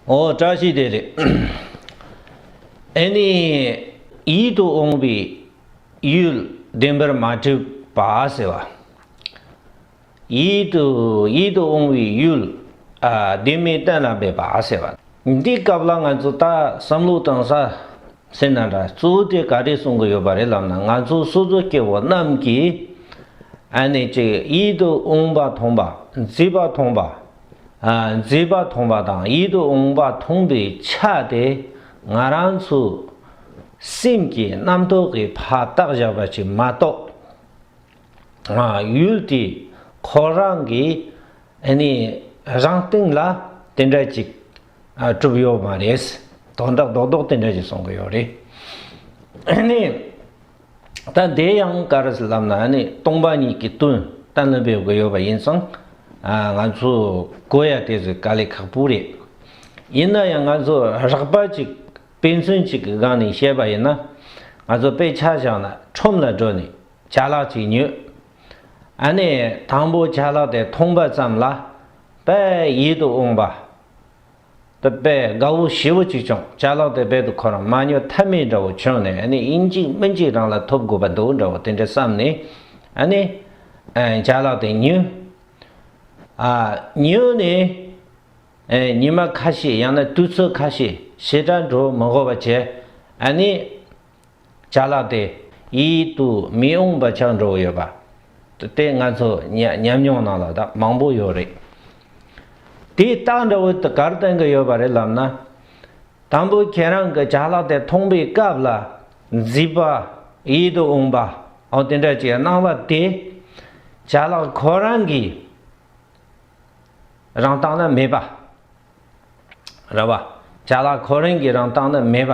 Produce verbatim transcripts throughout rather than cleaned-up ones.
ཨོ་བཀྲ་ཤིས་བདེ་ལེགས། ཨ་ནི་ཡིད་དུ་འོང་བའི་ཡུལ་བདེན་པར་མ་གྲུབ་པ་ཟེར་བ། ཡིད་དུ་ཡིད་དུ་འོང་བའི་ཡུལ། ཨ་བདེན་མེད་གཏན་ལ་འབེབས་པ་ཟེར་བ། འདི་སྐབས་ལ་ང་ཚོ་ད་བསམ་བློ་བཏང་ས་ཟེར་ན་འདྲ། གཙོ་བོ་དེ་ག་རེ་གསུང་གི་ཡོད་པ་རེད་ལབ་ན། ང་ཚོ་སོ་སོ་སྐྱེ་བོ་རྣམས་ཀྱིས་ཨ་ནི་ཅིག་ཡིད་དུ་འོང་བ་མཐོང་བ། མཛེས་པ་མཐོང་བ། ཨ་མཛེས་པ་མཐོང་བ་དང་ཡིད་དུ་འོང་བ་མཐོང་བའི་ཆ་དེ་ང་རང་ཚོའི་སེམས་ཀྱི་རྣམ་རྟོག་གིས་ཕར་བཏགས་བཞག་པ་ཅིག་མ་གཏོགས། ཨ་ཡུལ་དེ་ཁོ་རང་གི་ཨ་ནི་རང་སྟེང་ལ་དེ་འདྲ་ཅིག་ཨ་གྲུབ་ཡོད་མ་རེད། དོན་དག་རྡོག་རྡོག་དེ་འདྲ་ཅིག་གསུང་གི་ཡོད་རེད། ཨ་ནི་ད་དེ་ཡང་ག་རེ་ཟེར་ལབ་ན། ཨ་ནི་སྟོང་པ་ཉིད་ཀྱི་དོན་གཏན་ལ་འབེབས་དགོས་ཡོད་པ་ཡིན་ཙང་། ཨ་ང་ཚོ་གོ་ཡ་དེ་ཚོ་དཀའ་ལས་ཁག་པོ་རེད། ཡིན་ན་ཡང་ང་ཚོ་རགས་པ་ཅིག་དཔེ་མཚོན་ཅིག་གི་སྒང་ནས་བཤད་པ་ཡིན་ན། ང་ཚོ་དཔེ་ཆ་བཞག་ན་ཁྲོམ་ལ་འགྲོ་ནས་ཅ་ལག་ཅིག་ཉོས། ཨ་ནི་དང་པོ་ཅ་ལག་དེ་མཐོང་པ་ཙམ་ལ་དཔེ་ཡིད་དུ་འོང་བ། དཔེ་དགའ་བོ་ཞེ་བོ་ཅིག་བྱུང་། ཅ་ལག་དེ་རྦད་དེ་ཁོ་རང་མ་ཉོ་ཐབས་མེད་འདྲ་བོ་བྱུང་ནས། ཨ་ནི་ཡིན་གཅིག་མིན་གཅིག་རང་ལ་ཐོབ་དགོས་པ་འདུག་འདྲ་བོ་དེ་འདྲ་བསམ་ནས། ཨ་ནི་ཨ་ཅ་ལག་དེ་ཉོས། ཨ་ཉོས་ནས་ཨ་ཉི་མ་ཁ་ཤས་ཡང་ན་དུས་ཚོད་ཁ་ཤས་ཞེ་དྲག་འགྲོ་མི་དགོས་པ་བྱས། ཨ་ནི་ཅ་ལག་དེ་ཡིད་དུ་མི་འོང་བ་ཆགས་འགྲོ་གི་ཡོད་པ་དེ་ང་ཚོ་ཉ་ཉམས་མྱོང་ནང་ལ་ད་མང་པོ་ཡོད་རེད། དེའི་རྟགས་འདྲ་བོ་དེ་ག་རེ་སྟོན་གི་ཡོད་པ་རེད་ལབ་ན། དང་པོ་ཁྱེད་རང་གི་ཅ་ལག་དེ་མཐོང་བའི་སྐབས་ལ་མཛེས་པ། ཡིད་དུ་འོང་བ། འོ་དེ་འདྲ་ཅིག་སྣང་བ་དེ་ཅ་ལག་ཁོ་རང་གི་རང་སྟེང་ན་མེད་པ། རེད་བ། ཅ་ལག་ཁོ་རང་གི་རང་སྟེང་ན་མེད་པ།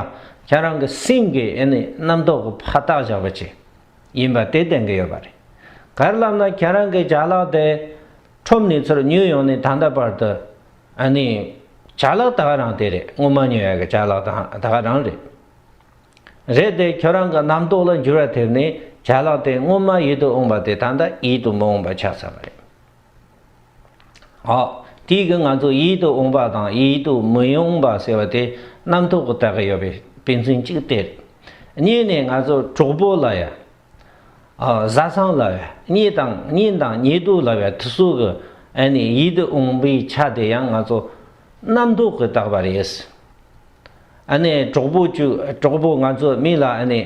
ཁྱེད་རང་གི་སེམས་ཀྱི་ཨ་ནི་རྣམ་རྟོག་གིས་ཕར་བཏགས་བཞག་པ་ཅིག་ཡིན་པ་དེ་སྟོན་གི་ཡོད་པ་རེད། ག་རེ་ལབ་ན་ཁྱེད་རང་གི་ཅ་ལག་དེ་ཁྲོམ་ནས་ཚུར་ཉོས་ཡོང་ནས་ད་ལྟ་བར་དུ། ཨ་ནི་ཅ་ལག་ད་ག་རང་དེ་རེད། སྔོན་མ་ཉོས་ཡག་གི་ཅ་ལག་ད་ད་ག་རང་རེད། རེད་དེ་ཁྱོད་རང་གི་རྣམ་རྟོག་ལ་འགྱུར་བ་ཐེབས་ནས་ཅ་ལག་དེ་སྔོན་མ་ཡིད་དུ་འོང་བ་དེ་ད་ལྟ་ཡིད་དུ་མི་འོང་བ་ཆགས་ཚར་བ་རེད། ཨོ། དེའི་གི་ང་ཚོ་ཡིད་དུ་འོང་བ་དང་ཡིད་དུ་མི་འོང་བ་ཟེར་བ་དེ་རྣམ་རྟོག་གིས་བཏགས་ཀྱི་ཡོད་པའི་དཔེ་མཚོན་གཅིག་དེ་རེད། གཉིས་ནས་ང་ཚོ་གྲོགས་པོ་ལབ་ཡ། ཨ་བཟའ་ཚང་ལབ་ཡ། གཉེན་དང་གཉེན་དང་ཉེ་དུ་ལབ་ཡ་དེ་ཚོ་གི་ཨ་ནི་ཡིད་དུ་འོང་བའི་ཆ་དེ་ཡང་ང་ཚོ་རྣམ་རྟོག་གིས་བཏགས་པ་རེད། ཨ་ནི་གྲོགས་པོ་བཅུ་གྲོགས་པོ་ང་ཚོ་མི་ལ་ཨ་ནི་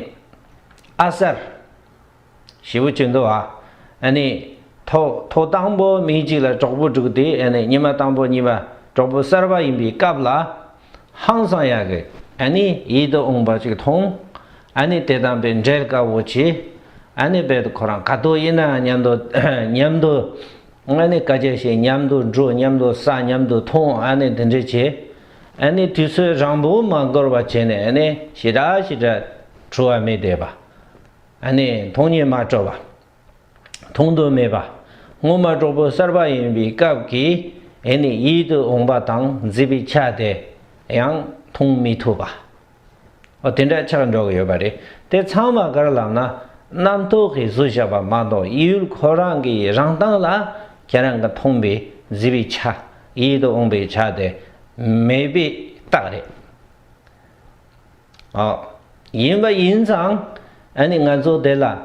ཨ་གསར་ཞེ་པོ་ཅིག་འདུག་ཨ། ཨ་ནི་ཐོག་ཐོག་དང་པོ་མི་གཅིག་ལ་གྲོགས་པོ་བསྒྲིགས་ཏེ། ཨ་ནི་ཉི་མ་དང་པོ་གཉིས་པ་གྲོགས་པོ་གསར་པ་ཡིན་པའི་སྐབས་ལ་ཧང་སང་ཡག་གི་ཨ་ནི་ཡིད་དུ་འོང་བ་ཅིག་མཐོང་། ཨ་ནི་དེ་དང་དཔེ་འབྲེལ་དཀའ་བོ་བྱེད། ཨ་ནི་རྦད་དེ་ཁོ་རང་ག་དུས་ཡིན་ན་མཉམ་དུ་མཉམ་དུ་ཨ་ནི་སྐད་ཆ་བཤད། མཉམ་དུ་འགྲོ། མཉམ་དུ་ཟ། མཉམ་དུ་འཐུང་། ཨ་ནི་དེ་འདྲ་བྱེད། ཨ་ནི་དུས་ཚོད་རིང་པོ་མ་འགོར་བ་བྱས་ནས་ཨ་ནི་ཞེ་དྲག་ཞེ་དྲག་བྲོ་བ་མེད་བསྡད་པ། ཨ་ནི་མཐོང་ཉན་མ་སྤྲོ་བ། མཐོང་འདོད་མེད་པ། སྔོན་མ་གྲོགས་པོ་གསར་པ་ཡིན་པའི་སྐབས་ཀྱི་ཨ་ནི་ཡིད་དུ་འོང་བ་དང་མཛེས་པའི་ཆ་དེ་ཡང་མཐོང་མི་ཐུབ་པ། འོ་དེ་འདྲ་ཆགས་འགྲོ་གི་ཡོད་པ་རེད། དེ་ཚང་མ་ག་རེ་ལབ་ན་རྣམ་རྟོག་གིས་བཟོས་བཞག་པ་མ་གཏོགས་ཡུལ་ཁོ་རང་གི་རང་སྟེང་ལ་ཁྱེད་རང་གི་མཐོང་བའི་མཛེས་པའི་ཆ། ཡིད་དུ་འོང་བའི་ཆ་དེ་མེད་པའི་རྟགས་རེད། ཨོ། ཡིན་པ་ཡིན་ཙང་ཨ་ནི་ང་ཚོ་དེ་ལ་ཨ་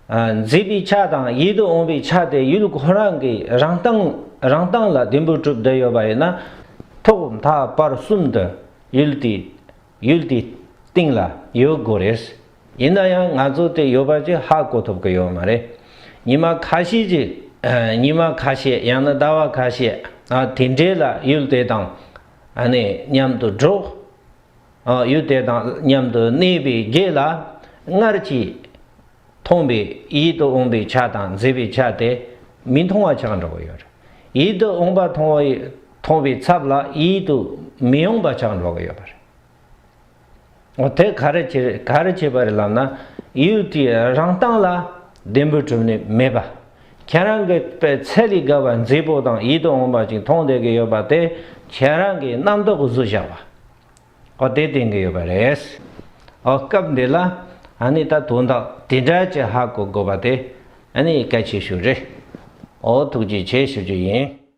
ཨ་མཛེས་པའི་ཆ་དང་ཡིད་དུ་འོང་བའི་ཆ་དེ་ཡུལ་ཁོ་རང་གི་རང་སྟེང་རང་སྟེང་ལ་བདེན་པར་གྲུབ་བསྡད་ཡོད་པ་ཡིན་ན། ཐོག་མཐའ་བར་གསུམ་དུ་ཡུལ་དེ་ཡུལ་དེའི་སྟེང་ལ་ཡོད་དགོས་རེད། ཡིན་ན་ཡང་ང་ཚོ་དེ་ཡོད་པ་ཅིག་ཧ་གོ་ཐུབ་ཀྱི་ཡོད་མ་རེད། ཉི་མ་ཁ་ཤས་ཅིག་ཨ་ཉི་མ་ཁ་ཤས་ཡང་ན་ཟླ་བ་ཁ་ཤས་ཨ་དེ་འདྲའི་ལ་ཡུལ་དེ་དང་ཨ་ནི་མཉམ་དུ་འགྲོགས། ཨ་ཡུལ་དེ་དང་མཉམ་དུ་གནས་པའི་རྗེས་ལ་སྔར་གྱི་མཐོང་བའི་ཡིད་དུ་འོང་བའི་ཆ་དང་མཛེས་པའི་ཆ་དེ་མི་མཐོང་བ་ཆགས་འགྲོ་གི་ཡོད་རེད། ཡིད་དུ་འོང་བ་མཐོང་བའི་མཐོང་བའི་ཚབ་ལ་ཡིད་དུ་མི་འོང་བ་ཆགས་འགྲོ་གི་ཡོད་པ་རེད། འོ་དེ་ག་རེ་བྱེད་ག་རེ་བྱེད་པ་རེད་ལབ་ན། ཡུལ་དེའི་རང་སྟེང་ལ་བདེན་པར་གྲུབ་ནས་མེད་པ། ཁྱེད་རང་གིས་དཔེ་ཚད་ལས་བརྒལ་བ་མཛེས་པོ་དང་ཡིད་དུ་འོང་བ་ཅིག་མཐོང་བསྡད་ཀྱི་ཡོད་པ་དེ་ཁྱེད་རང་གི་རྣམ་རྟོག་གིས་བཟོས་བཞག་པ། འོ་དེ་བསྟན་གྱི་ཡོད་པ་རེད། འོ་སྐབས་འདི་ལ་ཨ་ནི་ད་དོན་དག་དེ་འདྲ་ཅིག་ཧ་གོ་དགོས་པ་དེ་ཨ་ནི་གལ་ཆེ་ཤོས་རེད། འོ་ཐུགས་རྗེ་ཆེ་ཞུ་རྒྱུ་ཡིན།